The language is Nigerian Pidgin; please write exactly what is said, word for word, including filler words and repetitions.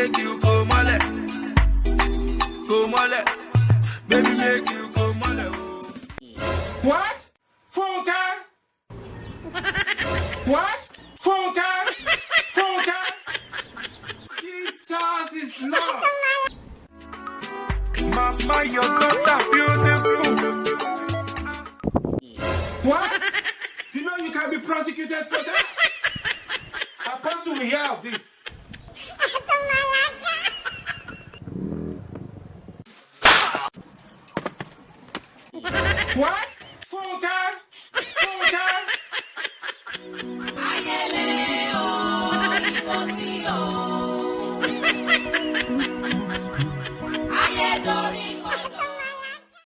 Make you go mole, go mole, baby, make you go mole. What? Funke? What? Funke? Funke? Jesus is Lord. Mama, your daughter beautiful. What? You know you can be prosecuted for that? Apostle will hear of this. What? Funke? Funke? Ayẹlẹ o, ìbò sí o. Ayé dorí kodò.